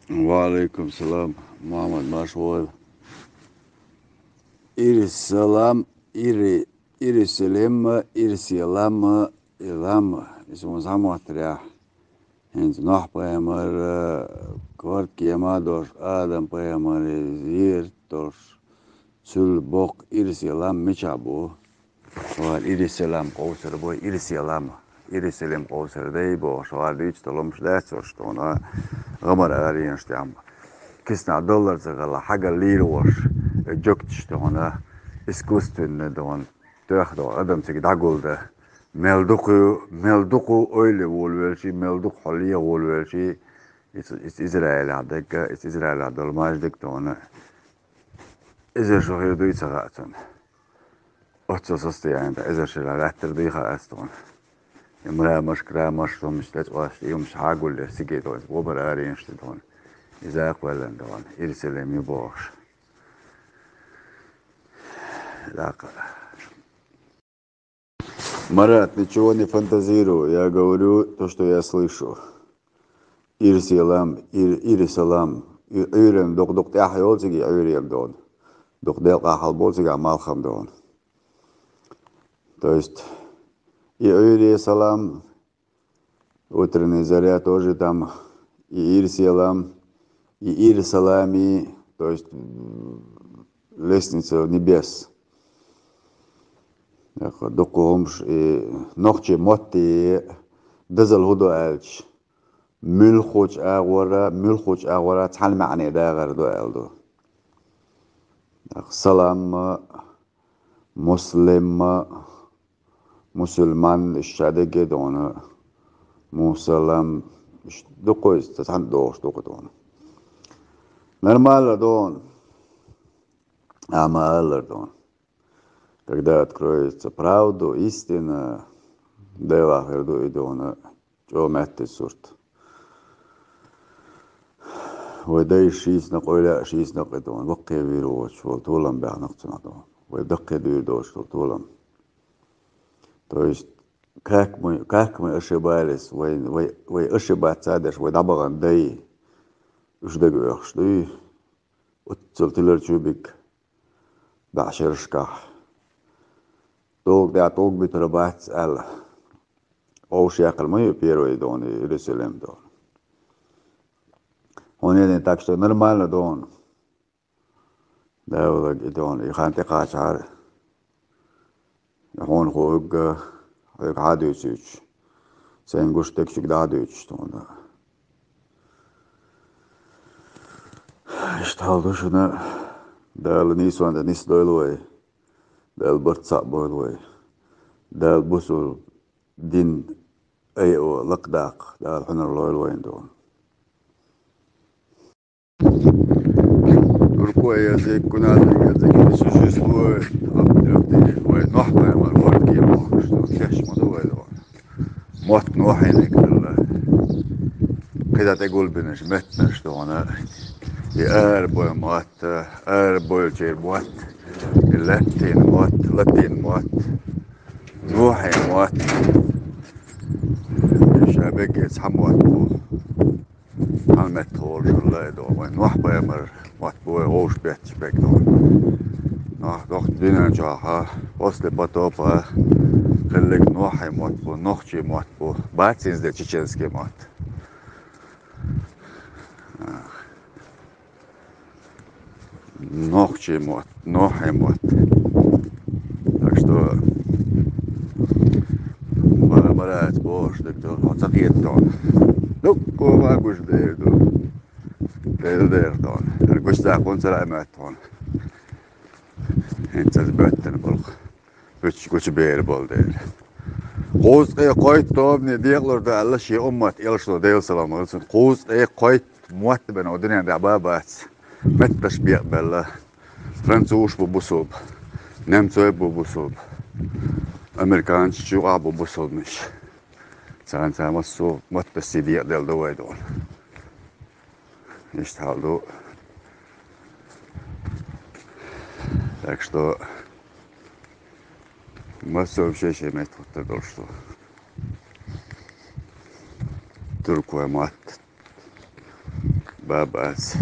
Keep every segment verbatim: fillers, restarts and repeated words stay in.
Ва алейкум салам, Мухаммад, марша войла. Ирсалам, Ири, Ирселема, Ирселама, Илама. Иза вон зӀамоттарехь. ХӀинца Нохь пайхамар, э, корта кема долуш, Адам пайхамар, зерат долуш, цуьнан боккха Ирселам мичахь бу? Вала Ирселам къовсар бой, Ирселам. Ирселам къовсар дай бохуш, вала дуьйцу долу хӀумаш дац уьш тхуна, гӀамар аренаш тӀехь. Киснахь доллар ца хилла, хьагал лийр волуш, э, жогташ тхуна, искусственный тхуна, тоьхна тхуна, адам цига дӀагулда. Мел дукха, мел дукха ойла волавелчий, мел дукха хьо леха волавелчий, иза, иза Израилехь дагга, иза Израилехь долу маждиг тхуна. Иза шу хир дуй ца хаьа цунна. Оццул состояние, иза шила лаьттара дуй хаьа ас тхуна. И мраморш, краморш, хӀумаш тӀе цӀош, и хӀумаш хьагуллера циге тхуна, вобар аренаш тхуна. Иза кхоьллина тхуна, Ирселем ю бохуш. ДӀаккха. Марат, ничего не фантазирую, я говорю то, что я слышу. Ирселам, Ир-, Ирселам. И Ӏуьйран дукха-дукха тӀаьхьа йолу цига и Ӏуьйрем дона. Дукха делкъа хьал болу цигахь малхам дона. То есть, и Ӏуьйре салам, утренняя заря тоже там, и Ирселам, и Ирсалами, то есть, м, лестница небес. Дукха хӀумаш и нохчийн мотт и дазал хӀун ду аьлча, муьлххачу агӀора, муьлххачу агӀора цхьана маьӀне дагӀар ду аьлла ду. Салам а, муслим а, мусульман, иштта ша дегге а дона, мусалам, иштта дукха иза, цхьаьна догӀуш дукха дона. Нормально дона. Амма аллар дона. Когда откроется правду, истина, Делахь хир ду и дона. ЧӀогӀа меттиг сурт. Вай дайша шийца накъ, вай лаьа шийца накъ и дона. Ваккхе вийр воцуш волу толам баьхна цунах дона. Вай даккхе дуьйр доцуш долу толам. То есть, как мы, как мы ошибались, вай, вай, вай ошибаться деш, вай дӀабахана дай, уьш дага оьхуш дуй, оццул тилар чу биг баьӀ шерашкахь. ТӀулг тӀехь тӀулг битар бац аьлла. Вовшахкхар ма ю первый дона, Иерусалим дона. Хьуна еллина так что нормально дона. Давлаг и дона, и хан тӀекхачахьара. Хьуна хӀугга, хьоьга хьа дуьйцуьйтуш. Сайн гуш дегчуьга дӀа а дуьйцуш тхуна. Иштта хьал ду шуна, Дала нийсонца нисдойла вай. Дала барт цхьаъ бойла вай. Дала бусул дин айо лакхадаккха, Дала хьунар лойла вайна дона. Туркой язык, кунатый язык не существует. Вай Нохь пайхамар вордке мо, что кеш ма ду вай дона. Мотт Нохьиниг хилла. КхидӀа тӀегулбинарш меттанаш дона. И арабой мотт, арабойлчеран мотт, и латин мотт, латин мотт, Нохьин мотт. Ша бегге цхьа мотт бу. Хьан меттахула шуна лайдо, вайн Нохь пайхамар мотт бу вай вовшах бетташ бегдо. Нохь дохку дуьнен чохь, после потопа, хиллиг Нохьий мотт бу, нохчий мотт бу, бац иза де чеченский мотт. Нохчий мотт, нохьий мотт. Так что, бара бараца бохуш дерг ду, хьо ца кхета тхуна. Дуккха ма гуш дер ду. Дер дер тхуна. Гуш ца кхунца ра а моьтту тхуна. ХӀинца аса боьттина болу. Гучу, гучу бер болу дера. Кхузткъе кхойтта тобане декъалур ду аьлла шен уммат, элчано Делан салам хуьлда цунна. Кхузткъе кхойтта мотт бен оцу дуьнен тӀехь бан бац. Меттанаш бекъабелла. Французаш бу бусулба. Немцой бу бусулба. Американцаш чу а бу бусулбанаш. Царна цара массо а маттассий декъаделла ду вай дона. Иштта хьал ду. Так что, массо а шен-шен метта хӀуттур долуш ду. Туркой мотт. Бабац.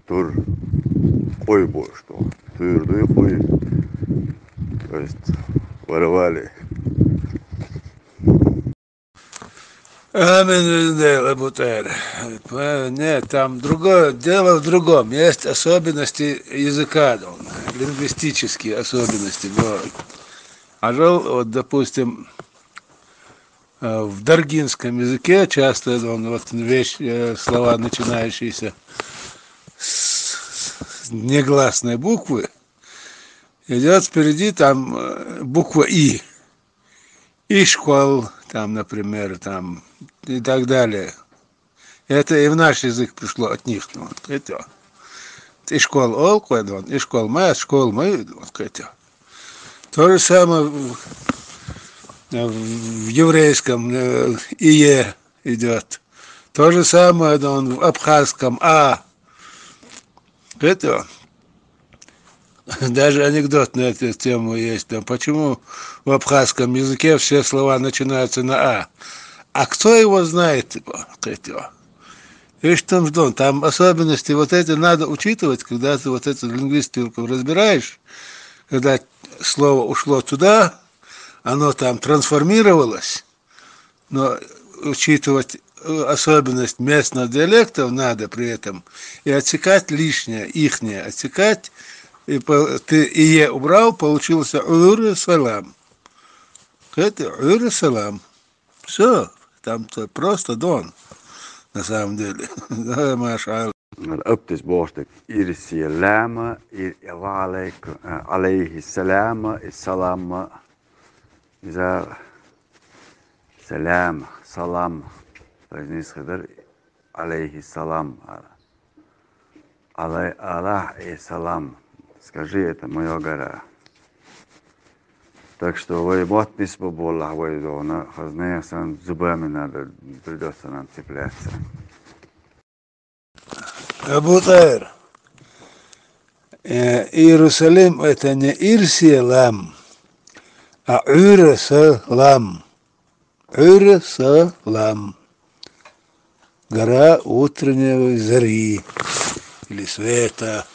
Тур. Къуй бу, что? Тур дуй къуй. То есть воровали. Амин, Абу Тайр. П-, Нет, там другое, дело в другом. Есть особенности языка, он, лингвистические особенности. Вот. А жал, вот, допустим, э, в даргинском языке часто он, вот, вещь, э, слова, начинающиеся с, с негласной буквы, идет впереди там, э, буква «и». Ишкол, там, например, там, и так далее. Это и в наш язык пришло от них. Ну, вот, это. Ишкол ол къведон, ишкол ма, школ ма, вот, это. То же самое в, в еврейском, э, «ие» идет. То же самое, да, он в абхазском «а». Это. Даже анекдот на эту тему есть. Да, почему в абхазском языке все слова начинаются на «а»? А кто его знает, типа, этого? Видишь, там, что там особенности вот эти надо учитывать, когда ты вот эту лингвистику разбираешь, когда слово ушло туда, оно там трансформировалось, но учитывать, э, особенность местных диалектов надо при этом. И отсекать лишнее, ихнее отсекать. И по-, ты «ие» убрал, получился «ур салам». Это «ур салам». Все, там-то просто дон, на самом деле. Да, машалла. Аптис бохтик: «Ирси лама, ир-, ва алейк-, э, алейхи салама, и салама». Иза салам, салам произнес хидр, алейхи салам. Алай Аллах и салам. Скажи: «Это моя гора». Так что вай мотнис бу боллах вай дона, хазна сан зубами надо, придётся нам цепляться. Абу Тайр, э, Иерусалим — это не Ирсиелам, а Уйрасалам. Уйрасалам. Гора утренней зари или света.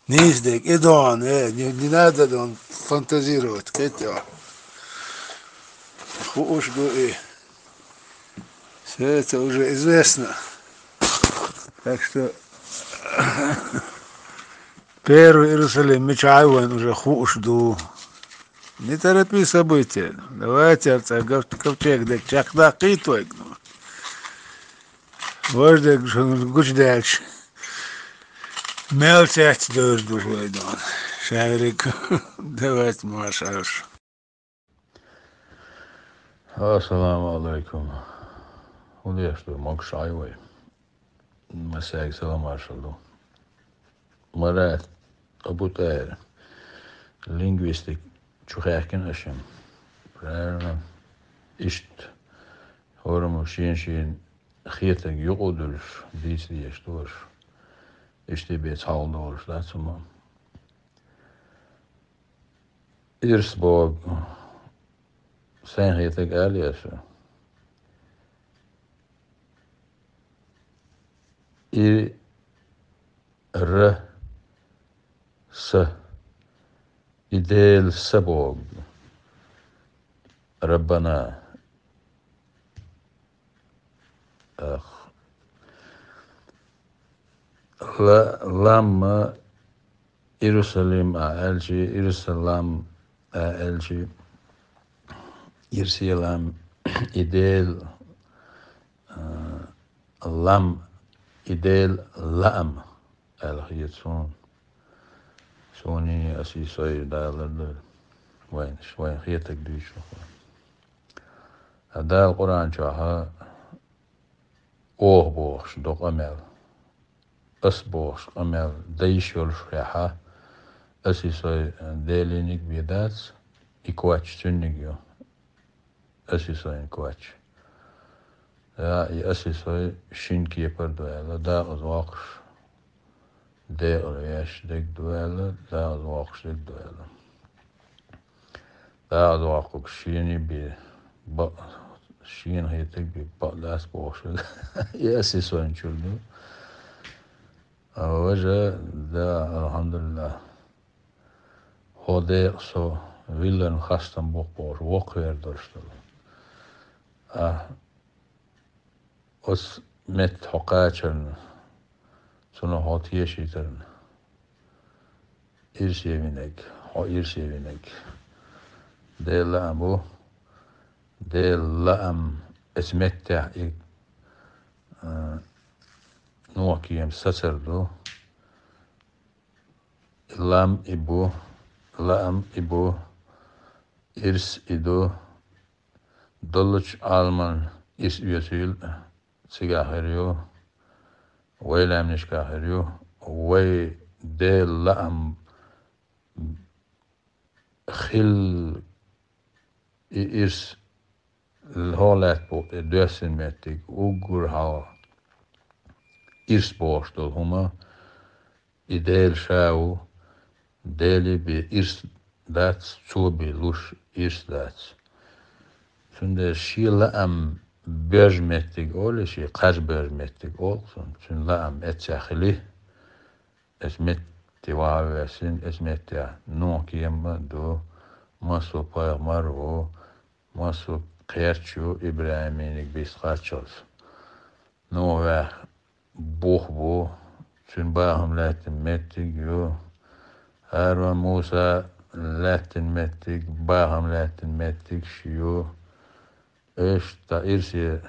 Низдек, и дон, э, не, не надо, дон, фантазировать, это. Хуушду и всё это уже известно. Так что первый Иерусалим, мечай вон уже хуушду. Не торопи события. Давайте, арца, гов-, ковчег, да, чакда китвайк, ну. Вождик, гучдач. Мелчать дождь бухлой, дон. Шарик. Давайте, машаш. Ассаламу алейкум. Улешду, мокшай вай. Масяг салам аршалу. Марат, Абу Тайр. Лингвистик чухаькин ашем. Правильно. Ишт. Хоруму шин шин хетаг юкъудулш, дис деш туш. Ишти бе цалдолш, да, цума. Ирс бо сайн хетаг алиаша. И р с. Идел сабог. Раббана. Ах. Ла-, ламма Иерусалим а элчи, Иерусалам а элчи, Ирсиелам, идел, а, лам, идел лаам, эл хиет сун. Суни аси сой далар да. Вайн, вайн хиетак дүйш. А Дала Къуран чуха ох бохш до къамел. Ас бохш къамел дайш йолш хьа. Аси сой делиник бедац, и квач цунник ю. Аси сой квач. Я, и аси сой шин кепар дуэла, да аз вахш. Дегӏ веш дег дуэла, да аз вахш дег дуэла. Да аз вахук шини би ба-, Шена хетарг бакъ дац бохуш. И ас и сончур ду. А важа, да, алхьамдулиллахӀ. Хьо декъа со вилларна хастам бу-кх бохуш, воккхавер долуш долу. А оцу метта хьо кхачарна, цунах хьо тешийтарна, ирсе винарг, хьо ирсе винарг. Делан лаам бу, Делан лаам, эцу меттехь и, а, нохкема сацар ду. Лам и бу, лаам и бу, ирс и ду, доллучу Ӏаламан ирс оьцийла, цигахь хир ю, вай лаьмнашкахь хир ю, вай Делан лаам хилла и ирс хӀокху лаьтта букъа тӀе доьссина меттиг, уггар хьалха ирс бохуш долу хӀума, и Дела Ша ву, Деле бен ирс дац, Цо бен луш ирс дац. Цундела шен лаам боьрзу меттиг олий, шен кхаж боьрзу меттиг олу цунна, цуьнан лаам эццехь хили. Эцу метте ваха а вессина, эцу метте нохкема а ду, массо а пайхамар а ву, массо а кхерч а ю, ИбрахӀимниг бист кхаччалц. Нохь ваьхна бух бу, цуьнан бахам лаьттина меттиг а ю, ХӀарун, Муса лаьттина меттиг, бахам лаьттина меттигаш а ю. Иштта ирсе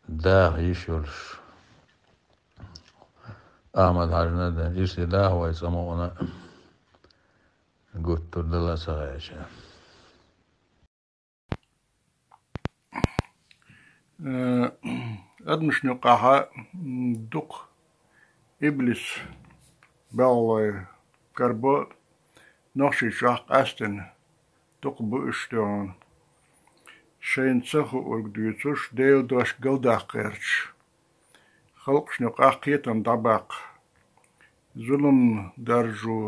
даха йиш йолуш. Ахьмад-Хьаьжина дан ирсе даха вай цӀа мукъана гуттар а дала ца хьаьжча. Э, адамашна юкъахь, м, дукха иблис, белхалой карабо, нохчийчохь къаьсттина дукха бу уьш тӀехула. Шайна ца хуург дуьйцуш, Делан дош галдаккха гӀерташ, халкъашна юкъахь кхетам дӀабаккха, зулам даржо,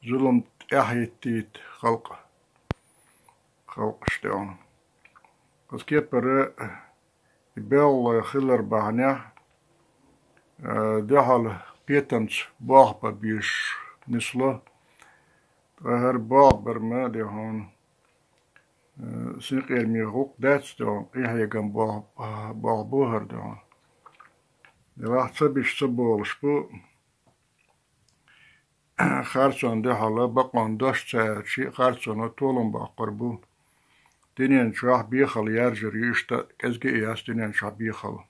зулам тӀаьхьахӀиттийта халкъ, халкъаш тӀехула. Оцу кепара и белхалой хилар бахьанехь, э, дуьхьал кхетамца болх бан безаш нисло. Ткъа хӀара болх бар ма де хьуна, э, синкъераме гӀуллакх дац де хьуна, къинхьегам болх, болх бу хӀара де хьуна. Делахь ца беш ца болуш бу, харцонна дуьхьал бакъонан дош ца аьлча, харцонна толам боккхур бу. Дуьнен чохь бехал яржар ю иштта, кӀезга а яц дуьнен чохь бехал.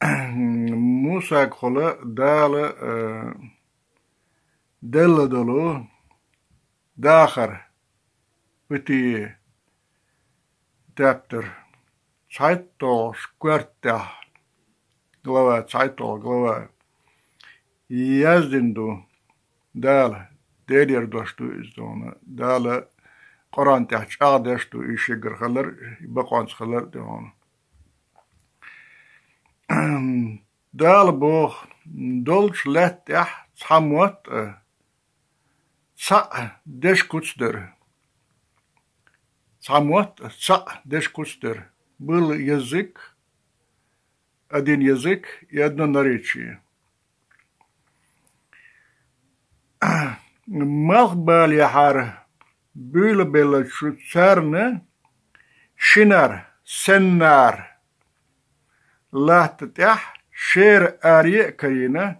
Мусагахула Дала, э, делла долу дахар, битий тептар, цхьайтталгӀачу коьртехь, глава, цхьайтталгӀа глава, яздина ду Дала, Делера дош ду иза де хьуна, Дала Къуръан тӀехь чӀагӀдеш ду, и шегара хилар, и бакъонца хилар де хьуна. Дала боху, долчу лаьтта тӀехь цхьа мотт а, цхьаъ дешан куц дара. Цхьа мотт а, цхьаъ дешан куц дара. Был язык, один язык и одно наречие. Малхбалехьара буьйлабеллачу царна шинара, сеннара латта тӀехь шера аре а карийна,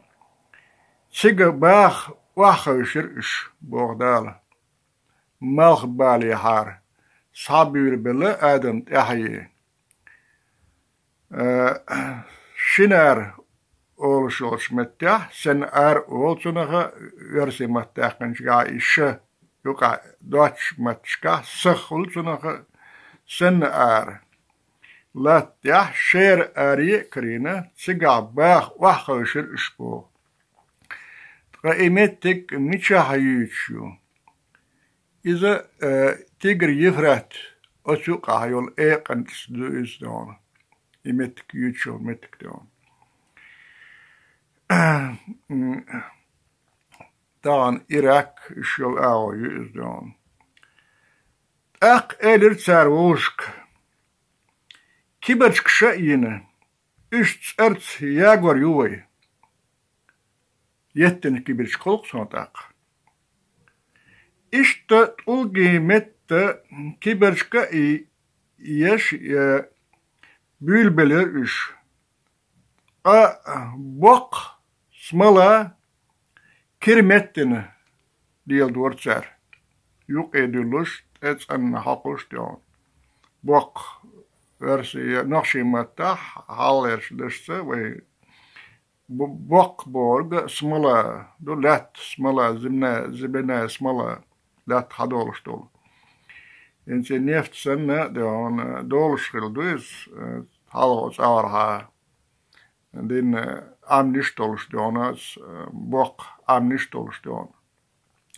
цига баха охьахевшира уьш, боху Дала. Малхбалехьара схьабуьйлабелла адам тӀаьхье. Э, шинара олуш йолчу меттехь, сенна ара олу цунах, оьрсийн матта даьккхинчохь и ша юкъахь доцчу матташкахь сах хуьлу цунах, сенна ара. Латта тӀехь шера аре а карийна, цигахь баха охьахевшира уьш, боху. Ткъа и меттиг мичахь юьйцуш ю? Иза, э, Тигр, Евфрат, оцу юкъахь йолу экъанца ду иза де хьуна. И меттиг юьйцуш йолу меттиг де хьуна. Тахана Ирак, уьш йолу агӀо ю иза де хьуна. ТӀаккха элира цара вовшашка: «Кибарчка ша а йина, уьш цӀарца ягор ю вай». Еттина кибарчка хилла-кх цунна тӀаккха. Иштта тӀулгийн метта кибарчка а еш, э, буьйлабелира уьш. Ткъа боккха смала кира меттана леладора цара. Юкъе дуьллуш, тӀе цӀена хьокхуш тӀехьа. Боккха версия, нохчийн маттахь, хьалхарчу дашца вай бо-, боккха бохург смала ду, лаьтта смала, земная, земляная смала, лаьтта хьадолуш долу. ХӀинца и нефть санна, де хьуна, долуш хилла ду иза, э, хьалха оцу агӀорхьа дина Ӏамниш долуш, де хьуна, с-, э, боккха Ӏамниш долуш, де хьуна,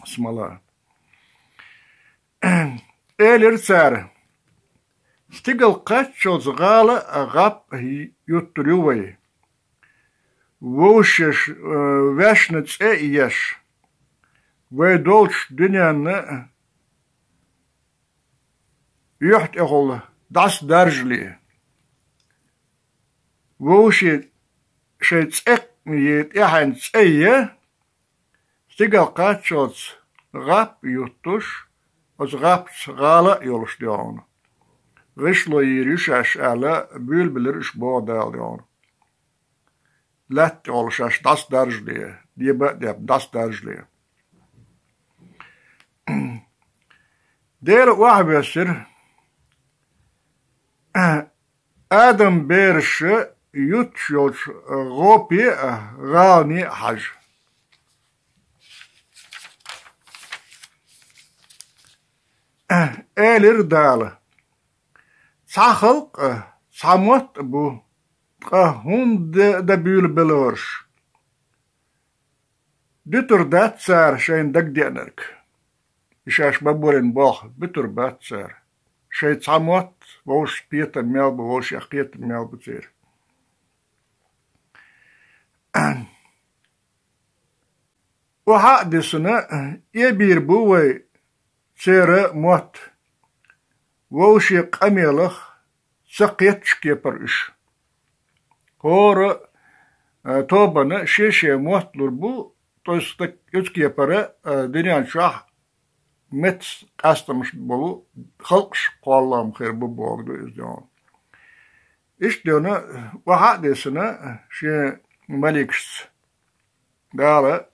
смала. Элира цара: «Стигала кхаччалц гӀала а, гӀап а юттур ю вай. Вовшаш, э, ваьшна цӀе а еш, вай долчу дуьненна юьхь тӀехула дӀасадаржале. Вовшийн шайн цӀе а, тӀаьхьенна цӀе а, стигала кхаччалц гӀап а юттуш, оцу гӀапца гӀала а йолуш, де хьуна, гӀишло йийр ю шаьш», — аьлла, буьйлабелира уьш, боху Дала, де хьуна. Лаьтта тӀехула шаьш дӀасадаржале, деба а дебна дӀасадаржале. Дела охьавоьссира Адам бераша юттуш йолчу гӀопе а, гӀалане а хьажа. Элира Дала: «Цхьа халкъ а, цхьа мотт а бу, ткъа хӀунда дан буьйлабелла хӀорш? Дуьтур дац цара шайна дагадеанарг». И шаьш бан болийна болх буьтур бац цара. Шайн цхьа мотт, вовшашка кхетам мел бу, вовшех кхетам мел бу церан. Охьа а дисина, эбийр бу вай церан мотт, вовшийн къамелах ца кхетташ кепара уьш. ХӀора, э, тобанна шен-шен мотт лур бу, то есть так, оцу кепара, э, дуьнен чохь меттан къастамаш болу халкъаш кхоллам хир бу бохург ду иза, де хьуна. Иштта дена, охьа а дисина шен маликашца, Дала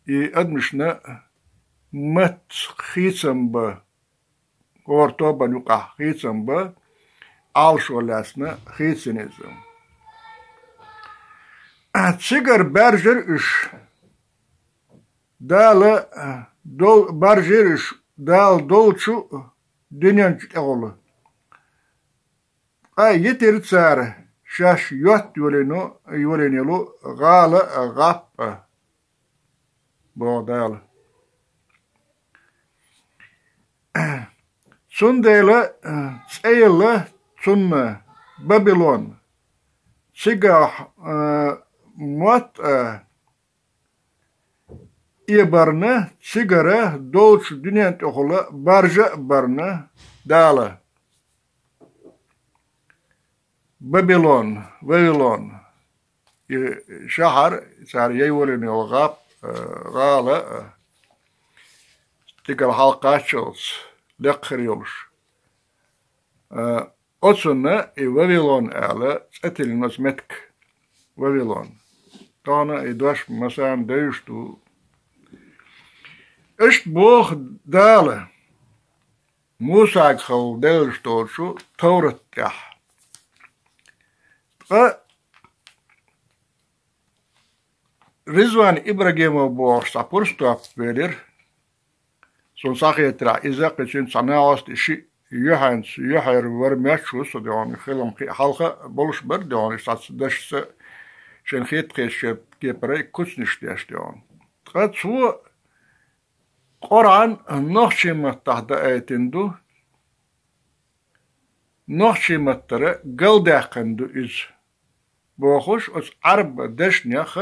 и адамашна мотт хийцам бан, хӀора тобанна юкъахь хийцам бан, Ӏалашо лаьцна хийцина иза. Цигара баьржира уьш. Дала дол-, баьржира уьш Дала долчу дуьнен чу тӀехула. Ткъа йитира цара шаьш йотта йолийна, йолийна йолу гӀала а, гӀап а, боху Дала. Цундела, э, цӀе елла цунна Бабилон. Цигахь, э, мотт а эбарна, цигара долчу дуьнен тӀехула баржа а барна Дала. Бабилон, Вавилон. И шахьар, цара яйволийна йолу гӀап-, э, гӀала, э, стигала хьалакхаччалц лекха хир йолуш. Э, оцунна и Вавилон ала цӀе тиллина оцу меттиг. Вавилон. Тахана и дош масарна девзаш ду. Иштта боху Дала Мусагахула деллаш долчу товрат тӀехь. Ткъа Ризван Ибрагимов бохуш цхьа пурстоп велира. Суна схьахетарехь, иза кхечуьнца цхьа накъост и шиъ юьхьанца, юьхьера вара моьттуш ву со, де хьуна, хилам кхин а хьалха болуш бара, де хьуна, иштта цхьацца дашца шайна хетта хетачу кепара и куьцнаш деш, де хьуна. Ткъа цо Къуръан нохчийн маттахь даийтина ду, нохчийн маттара галдаьккхина ду иза, бохуш, оцу Ӏарба дешнех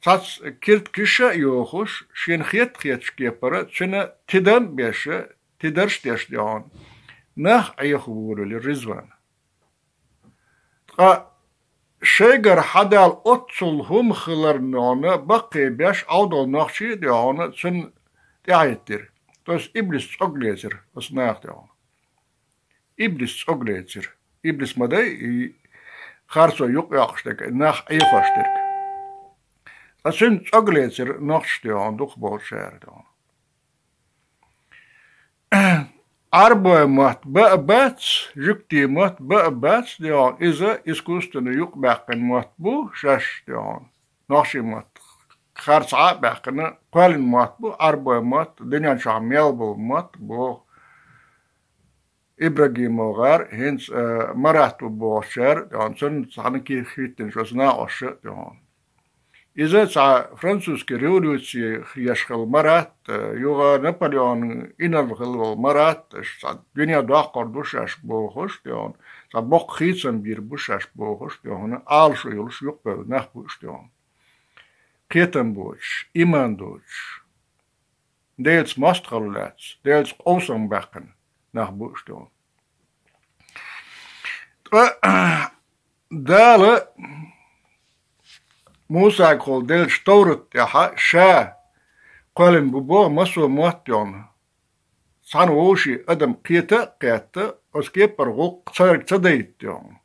цхьацца киртигаш а йохуш, шена хетта хетачу кепара цуьнан тидам а беш, тидарш деш, дий хьона, нах Ӏехаволалира Ризван. Ткъа шайгара хьадала оццул хӀума хиларна, дий хьона, баккхий беш, Ӏовдал нохчий, дий хьона, цунна тӀаьхьахӀиттира. То есть иблис цӀог лецира оцу наха, дий хьона. Иблис цӀог лецира. Иблис ма дай, и харцо юкъайоккхуш дерг, нах Ӏехош дерг. Ткъа цуьнан цӀог лецира нохчаша, дий хьона, дукхахболчара, дий хьона. Ӏарбойн мотт бан а бац, жуьгтийн мотт бан а бац, дий хьона, иза искусственно юкъабаьккхина мотт бу шаьш, дий хьона. Нохчийн мотт харцахьа а баьккхина, кхоьллина мотт бу, Ӏарбойн мотт, дуьнен чохь мел болу мотт бу. ИбрагӀимов гӀар, хӀинца, э, Марат ву бохучара, дий хьона, цунна цхьаьна кийра хӀиттина оцу накъосташа, дий хьона. Иза цхьа французский революци еш хилла Марат, э, юха Наполеон инарла хилла волу Марат, аша цхьа дуьне доккхур ду шаьш бохуш, дий хьона, цхьа боккха хийцам бийр бу шаьш бохуш, дий хьона, Ӏалашо йолуш юкъабевлла нах бу уьш, дий хьона. Кхетам боцуш, иман доцуш. Делаца мостагӀалла лаьцна, Делаца къовсам баьккхина нах бу уьш, дий хьона. Ткъа Дала Мусагахула деллачу товрат тӀехь ша кхоьллина бу боху массо а мотт, дий хьона. Цхьана вовшийн адам кхета а кхетта, оцу кепара гӀуллакх цаьрга ца дайта, дий хьона.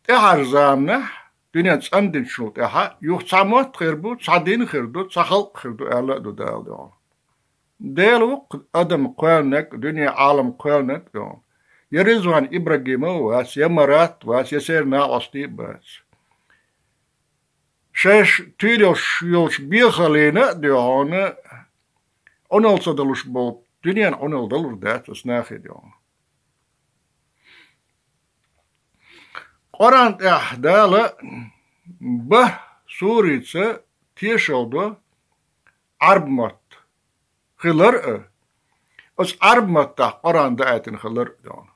ТӀаьхьарчу заманахь, дуьне цӀандинчул тӀаьхьа, юха цхьа мотт хир бу, цхьа дин хир ду, цхьа халкъ хир ду аьлла а ду Дала, дий хьона. Дела ву-кх адам кхоьллинарг, дуьне, Ӏалам кхоьллинарг, дий хьона. Я Ризван ИбрагӀимов вац, я Марат вац, я церан накъостий а бац. Шаьш туьйра йолуш йолчу бехаллина а, дий хьона, Ӏуналла ца далуш болу дуьненна Ӏуналла далур дац оцу нахе, дий хьона. Къуръан тӀехь Дала Бахь сурица тешалла до Ӏарб мотт хилар а, оцу Ӏарб маттахь Къуръан даийтина хилар а, дий хьона.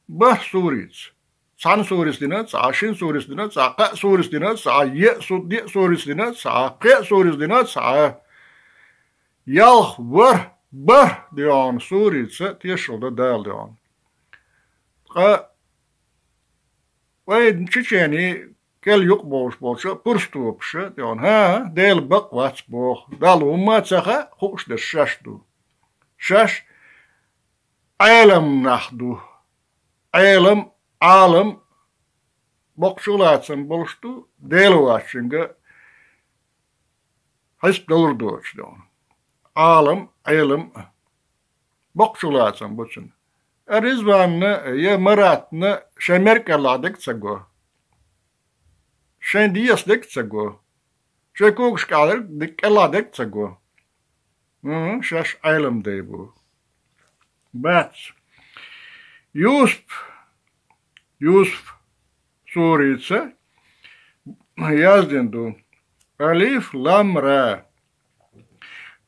Бахь сурица. Цхьана сурица дина цхьа, шина сурица дина цхьа, кхаа сурица дина цхьа, еа су-, деа сурица дина цхьа, кхеа сурица дина цхьа. Ялх, ворхӀ, бархӀ, дий хьона, сурица тешалла до Дала, дий хьона. Ткъа вайн чеченийн кӀел юкъа болуш болчу пурстопаша, дий хьона, хӀан-хӀа, Дела бакъ вац боху. Далла хӀумма а ца хаьа, хууш дерш шаьш ду. Шаьш Ӏелам нах ду. Ӏелам, Ӏалам, боккхачу лацам болуш ду, Дела воцчуьнга хьесап далур доцуш, дий хьона. Ӏалам, Ӏелам, боккхачу лацам бу цуьнан. Ризванна я Маратна шайн мер кӀелахь дерг а ца го. Шайн деса дерг а ца го. Шайн когаш кӀелахь дерг а ца го. ХӀун, шаьш Ӏелам дай бу. Бац. Юсуп, Юсуп сурица яздина ду. Алиф, лам, ра.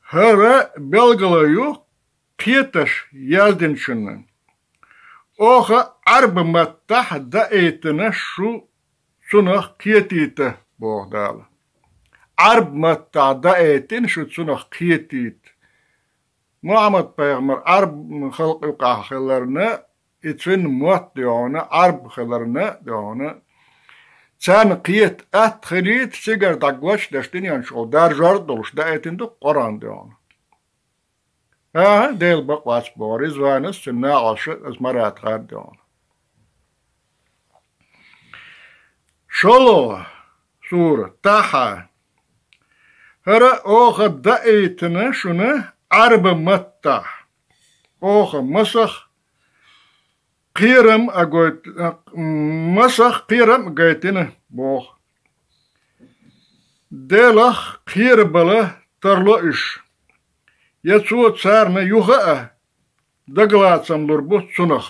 ХӀара белгало ю кхеташ яздинчунна. Оха Ӏарба маттахь даийтина шу цунах кхетийта, боху Дала. Ӏарба маттахь даийтина шу цунах кхетийта. Мухьаммад-пайхамар Ӏарба халкъ юкъахь хиларна, и цуьнан мотт, дий хьона, Ӏарба хиларна, дий хьона, царна кхета атта хилийта, цигара дӀагоч а деш, дуьнен чухула даржор а долуш даийтина ду Къуръан, дий хьона. ХӀан-хӀа, Дела бакъ вац боху Ризванас, цуьнан накъосташа, аса Марат гӀар, дий хьона. ШолгӀа сура, Тахьа. ХӀара оха даийтина шуна Ӏарба маттахь. Оха масах кхерам а гойт-, масах кхерам а гайтина, боху. Делах кхерабала тарло уьш. Я цо царна юха а дагалацам лур бу цунах.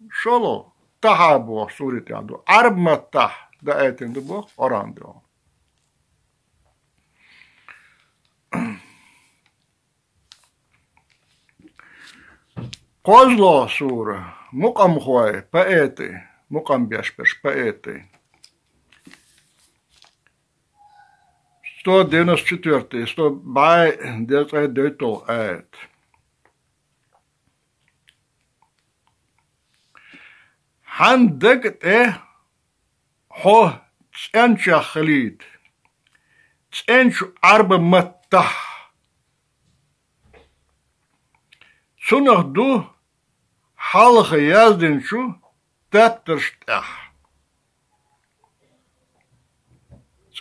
ШолгӀа, Тахьа боху суре тӀехь ду. Ӏарба маттахь даийтина ду боху Къуръан, дий хьона. КхозлагӀа сура, мукъамхой, поэты, мукъам беш берш поэты. сто девяносто четвёртый, сто бӀаь дезткъа дойтал аят. Хьан дег тӀе хьо цӀенчех хилийта, цӀенчу Ӏарба маттахь. Цунах ду хьалха яздинчу тептарш тӀехь.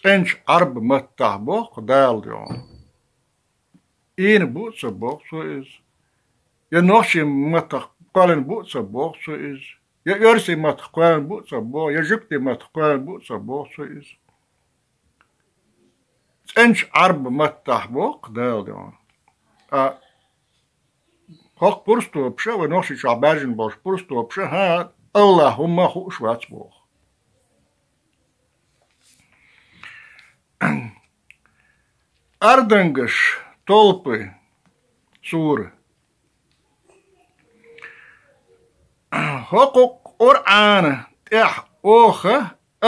ЦӀенчу Ӏарба маттахь боху Дала дуьхьал. Ийна бу а ца боху цо иза. Я нохчийн маттах кхоьллина бу а ца боху цо иза. Я оьрсийн маттах кхоьллина бу а ца боху, я жуьгтийн маттах кхоьллина бу а ца боху цо иза. ЦӀенчу Ӏарба маттахь боху Дала дуьхьал. А хӀокху пурстопаша, вай нохчийчохь баьржина болчу пурстопаша, хӀан, Аллахь хӀумма хууш вац боху. Ардангаш, толпы, сура. ХӀокху Къуръана тӀехь оха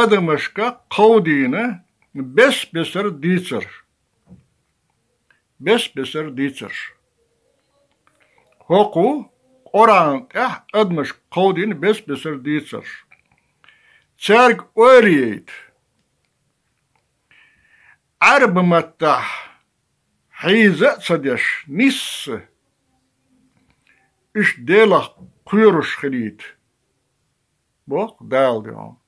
адамашка кховдийна бес-бесара дийцарш. Бес-бесара дийцарш. ХӀокху Къуръана тӀехь адамашка кховдийна бес-бесара дийцарш. Цаьрга ойла яйта. Ӏарба маттахь хьийза а ца деш, нисса уьш Делах кхоьруш хилийта, боху Дала дуьхьал.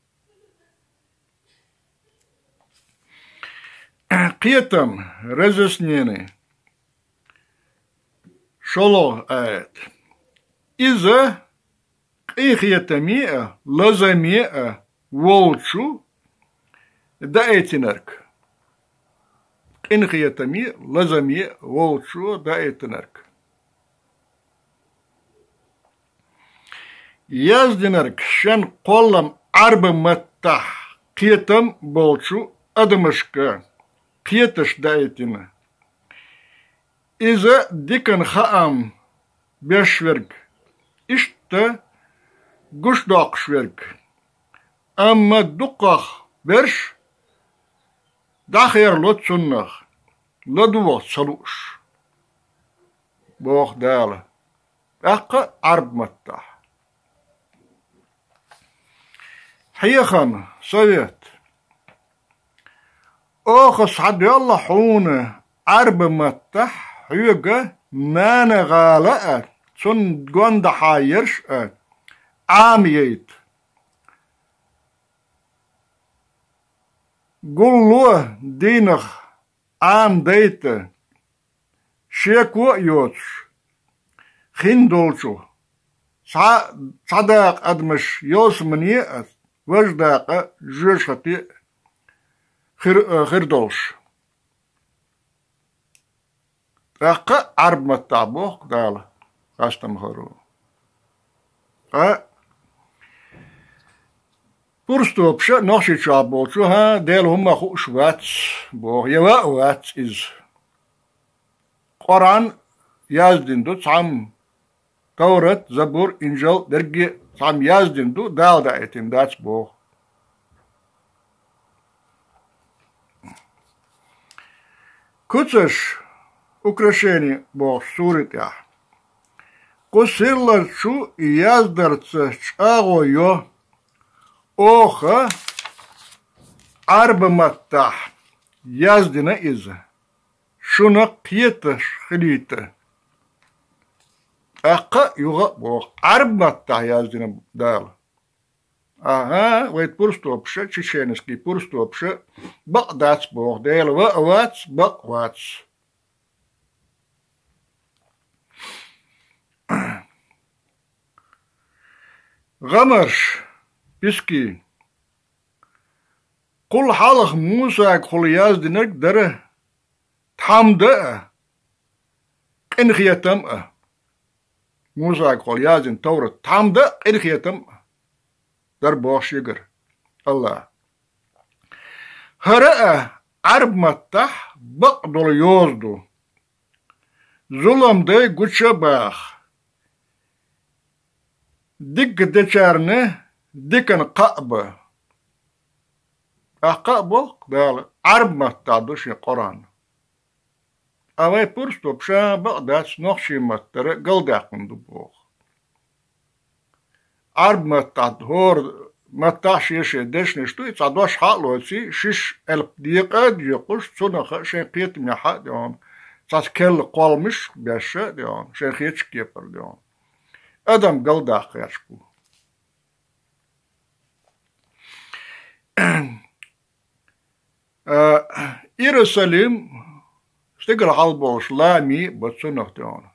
Кхетам, разъяснение. ШолгӀа аят. Иза къинхетаме а, лазаме а волчу даийтинарг. Къинхетаме а, лазаме а волчу даийтинарг. Яздинарг шен кхоллам Ӏарба маттахь кхетам болчу адамашка кхеташ даийтина. Иза дикан хаам беш верг, иштта гуш доккхуш верг. Амма дукхах берш дӀахерло цунах, ладогӀа ца лууш, боху Дала, тӀаккха Ӏарба маттахь. Хьехам, совет. Оха схьадоьлла хьуна Ӏарба маттахь хьоьга нана-гӀала а, цунна гондахьа ерш а Ӏама яйта. Гулло дийнах Ӏама дайта, шеко а йоцуш, хин долчух, цхьа, цхьа дакъа адамаш йолсамане а, важа дакъа жоьжахате а хир, а, хир долуш. ТӀаккха Ӏарба маттахь боху Дала, хастам хӀара. Ткъа пурстопаша а нохчийчохь болчу, хӀан, Дела хӀумма хууш вац, боху, я ваа вац иза. Къуръан яздина ду цхьамма, Таврат, Забур, Инжил, дерриге а цхьамма яздина ду, Дала даийтина дац боху. Куцаш, украшение бохучу сури тӀехь. Кху сирлачу яздарца чӀагӀо йо, оха Ӏарба маттахь яздина иза, шуна кхеташ хилийта. ТӀаккха а юха а боху, Ӏарба маттахь яздина Дала. Ага, вай пурстопаша, чеченский пурстопаша, бакъ дац боху, Дела ваа вац, бакъ вац. ГӀамарш, пески. Кхул хьалха Мусагахула яздинарг дара тхьамда а, къинхетам а. Мусагахула яздина Таврат тхьамда а, къинхетам а дара боху шегара Аллаха. ХӀара а Ӏарба маттахь бакъдолу йоза ду. Зулам дай гуча а баха. Дика дечарна дикан кхаъ ба. ТӀаккха а боху Дала, Ӏарба маттахь ду шен Къуръан. Ткъа вай пурстопаш бакъ дац, нохчийн маттара галдаьккхина ду боху. Ӏарба маттахь, хӀора маттахь шен-шен дешнаш ду, и цхьа дош хьа а лоций, шиш элп декъа а декъуш, цунах а шайн кхетамехь а де хьуна, цхьацца керла кхолламаш беш а де хьуна, шайн хетачу кепара де хьуна. Адам галдаккха гӀерташ бу. А, Иерусалим, стигала хьалаболуш лами а бу цунах де хьуна.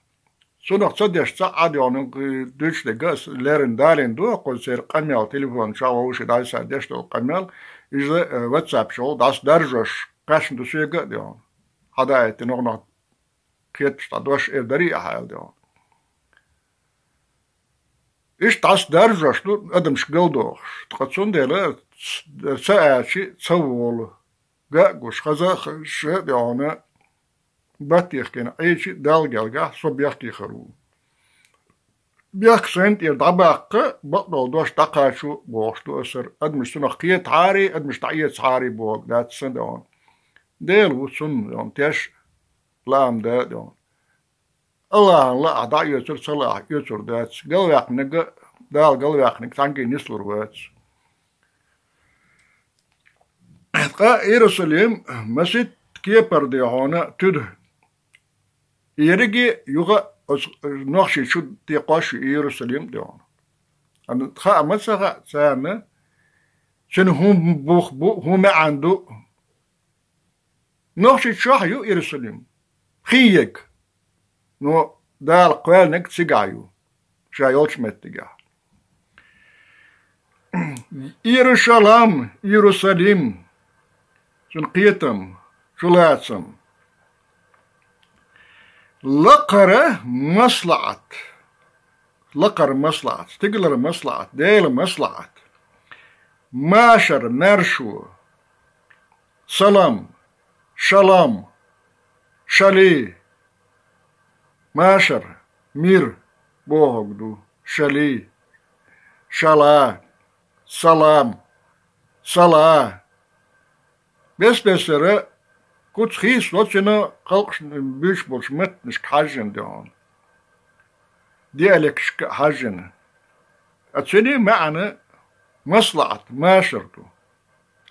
Цунах ца деш цхьа а де хьуна, дуьйцуш дерг а ас леррина далийна ду, кхуза церан къамел, телефон чохь вовшийн дӀасадеш долу къамел, иза, э, WhatsApp чохь дӀасадаржош кхаьчна ду соьга а де хьуна. Хьадаийтина нохнах кхеташ дӀа дош эр дарий ахьа аьлла де хьуна. Иштта дӀасадаржош ду адамаш галдохуш, ткъа цундела ца аьлчи ца волу, га а гуш, хаза а хезаш а де хьуна, баттехкина Ӏийчи Далла гергахь со бехке хир ву. Бехк сайна тӀера дӀабаккха, бакъдолу дош дӀакхачо бохуш ду асар, адамаш цунах кхетахьарий, адамаш дӀаэцахьарий бохург дац сан де хьуна. Дела ву цунна де хьуна теш, лаам да а де хьуна. Аллахьан лаахь дӀаоьцур, ца лаахь оьцур дац. Галваьккхинарг а, Дала галваьккхинарг цхьаьнгге нислур вац. Ткъа Иерусалим масийтта кепара де хьуна туьду. Ерриге юха оцу нохчийн чу текхош ю Иерусалим де хьуна. Амма хаа ма ца хаьа царна, цуьнан хӀун бух бу, хӀун маьӀна ду. Нохчийчохь ю Иерусалим. Хин ерг. Но Дала кхоьллинарг цигахь ю, ша йолчу меттигехь. Иерушалам, Иерусалим, цуьнан кхетам, чулацам. Лакхара маслаӀат. Лакхара маслаӀат, стигалара маслаӀат, Делан маслаӀат. Машар, маьршо. Салам, шалам, шали. Машар, мир бохург ду, шали, шала, салам, сала. Бес-бесара куц хийцало цуьнан халкъашна буьйцуш болчу меттанашка хьаьжжина де хьуна, диалекташка а хьаьжжина. Ткъа цуьнан маьӀна маслаӀат, машар ду.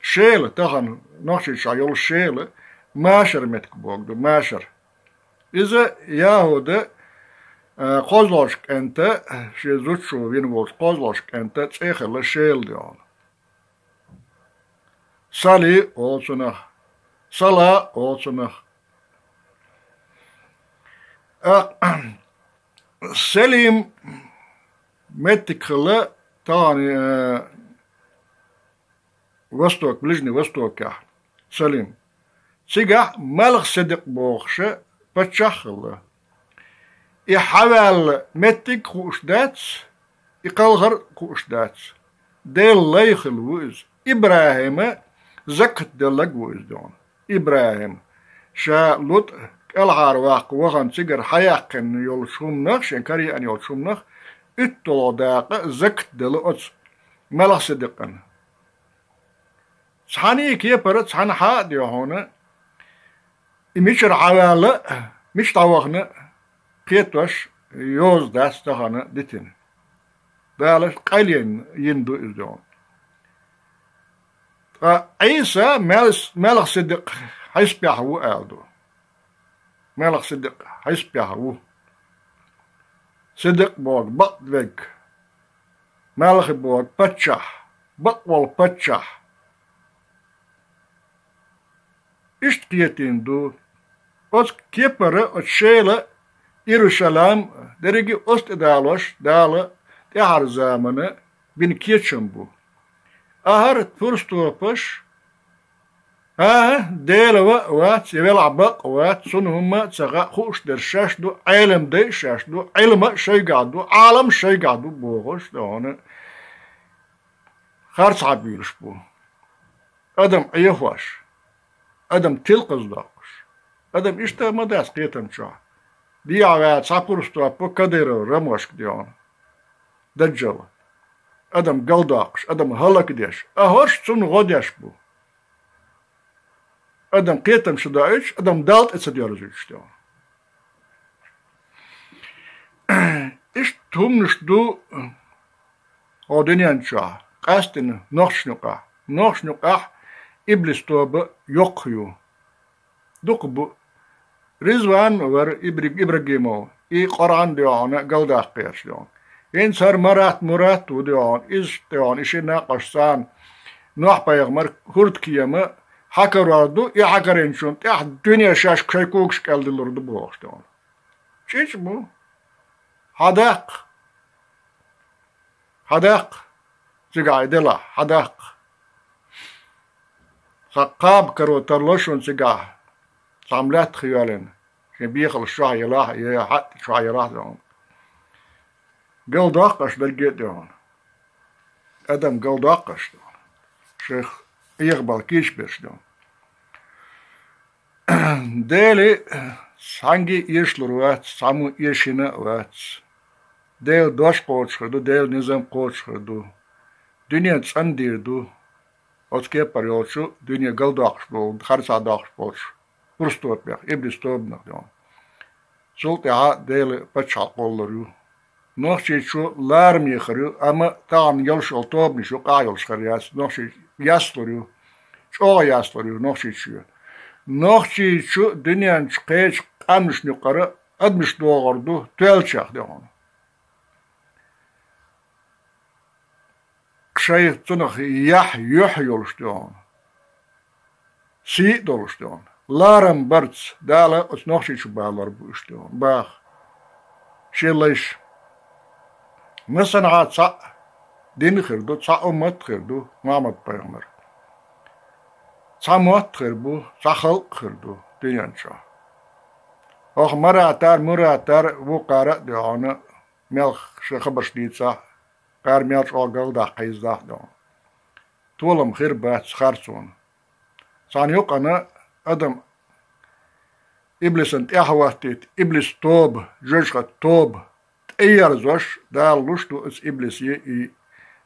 Шела, тахана Нохчийчохь йолу Шела, машар меттиг бохург ду, машар. Иза ЯхӀуда, а, кхозлагӀчу кӀанта, шен зудчо вина волчу кхозлагӀчу кӀанта цӀе хилла Шела де хьуна. Сали олу цунах, Сала олу цунах. А, Селим меттиг хилла тахана, а, Восток, Ближний Востокехь, Салим. Цигахь Малхсидикъ бохуша паччахь а хилла. И хьаваьлла меттиг а хууш дац, и кхалхар а хууш дац. Делан лай хилла ву иза. ИбрахӀима закат деллаг ву иза дуьйна. ИбрахӀим, ша ЛутӀ кӀелхьара ваккха вахана цигара хьаяьккхина йолчу хӀуманах, шен караеана йолчу хӀуманах, уьтталгӀа дакъа закат делла оцу Малхсидикъана. Цхьаьна кепара цхьаьна хьа а де хьуна, и мичара хьаваьлла, мича дӀавахана, кхетош йоза дац тахана дитина. Дала къайле йина ду иза дуьйна. Ткъа Ӏийса мел-, Малхсидикъ хьесапехь ву аьлла ду. Малхсидикъ хьесапехь ву. Сидикъ бохург бакъ верг. Малхи бохург паччахь, бакъволу паччахь. Иштта кхетийна ду. Оцу кепара, оцу Шела, Иерушалайм, дерриге а оцу тӀе далош Дала тӀаьхьара замана бина кечам бу. Ахьар пурстопаш, а, Дела ван а вац, я велахь бакъ а вац, цунна хӀумма а ца хаьа, хууш дерш шаьш ду, Ӏелам дай а шаьш ду, Ӏилма а шайгахь ду, Ӏалам а шайгахь ду бохуш, дуьйна харц хьабуьйлуш бу. Адам Ӏехош, адам тилкъаза доккхуш. Адам иштта ма дац кхетам чохь. Дехьаваьлла цхьа пурстоп бу Кадыров Рамошка дуьйна. Даджал. Адам галдоккхуш, адам хӀаллакдеш. А хӀорш цунна гӀо деш бу. Адам кхетам ца доуьйтуш, адам Далла тӀе ца доьрзуьйтуш, дуьхьал. Иштта хӀуманаш ду хӀокху дуьнен чохь, къаьсттина нохчашна юкъахь. Нохчашна юкъахь иблис тоба йоккха ю. Дукха бу. Ризван вара Ибри-, Ибрагимов, и Къуръан, дуьхьал, галдаккха гӀерташ, дуьхьал. ХӀинца хӀара Марат, Мурат ву, дуьхьал, иза, дуьхьал, и шен накъосташца Нохь-пайхамар хӀурдкема хьакарор ду, и хьакарийначунна тӀехь дуьне шаьш шайн когаш кӀел диллур ду бохуш, дуьхьал. ЧӀичӀ бу. Хьадаккха. Хьадаккха. Цигахь и делахь, хьадаккха. Сан кхаба каро тарло шуна цигахь, цхьамма лаьттах йоьллина, шен бехалш чохь елахь, я хьаъ чохь елахь, дуьхьал. Галдоккху аша дерриге а, дуьхьал. Адам галдоккху аша, дуьхьал. Шайх Ӏехабала кийча берш, дуьхьал. Дела цхьаьнгге а эшалур вац, цхьаммо эшийна а вац. Делан дош кхочуш хир ду, Делан низам кхочуш хир ду. Дуьне цӀандийр ду. Оцу кепара йолчу дуьне галдоккхуш болу, харцахь доккхуш болчу хӀорш тобанех, иблис тобанех, дуьхьал. Цул тӀаьхьа Делан пачхьалкх кхоллалур ю. Нохчийчоь лараме хир ю, амма тахана йолуш йолу тобанаш юкъахь йолуш хир яц. Нохчийчоь яслур ю, чӀогӀа яслур ю Нохчийчоь. Нохчийчоь дуьнен чу кхечу къаьмнашна юкъара адамаш догӀур ду тоьллачех, дуьхьал. Шайх цунах яхь, юьхь йолуш, дуьхьал. Сий а долуш, дуьхьал. Ларам барца Дала оцу Нохчийчу балор бу уьш, дуьхьал, баха. Шен лайш. Масанхьа цхьаъ дин хир ду, цхьа уммат хир ду, Мухьаммад-пайхамар. Цхьа мотт хир бу, цхьа халкъ хир ду дуьнен чохь. ХӀокху Маратара, Муратара, вукхара а, дуьхьал, мел шайн хабарш дийцахь, кхара мел чӀогӀа галдаккха хьийзадахь, дуьхьал. Толам хир бац харцонан. Цхьана юкъана адам иблисан тӀаьхьахӀоттийта, иблис тоба, жоьжахатин тоба тӀеерзош, Дала луш ду оцу иблисе и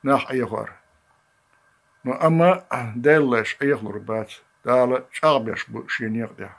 нах Ӏехор. Ну, амма Делан лайш Ӏехалур бац, Дала чӀагӀбеш бу шен некъа тӀехь.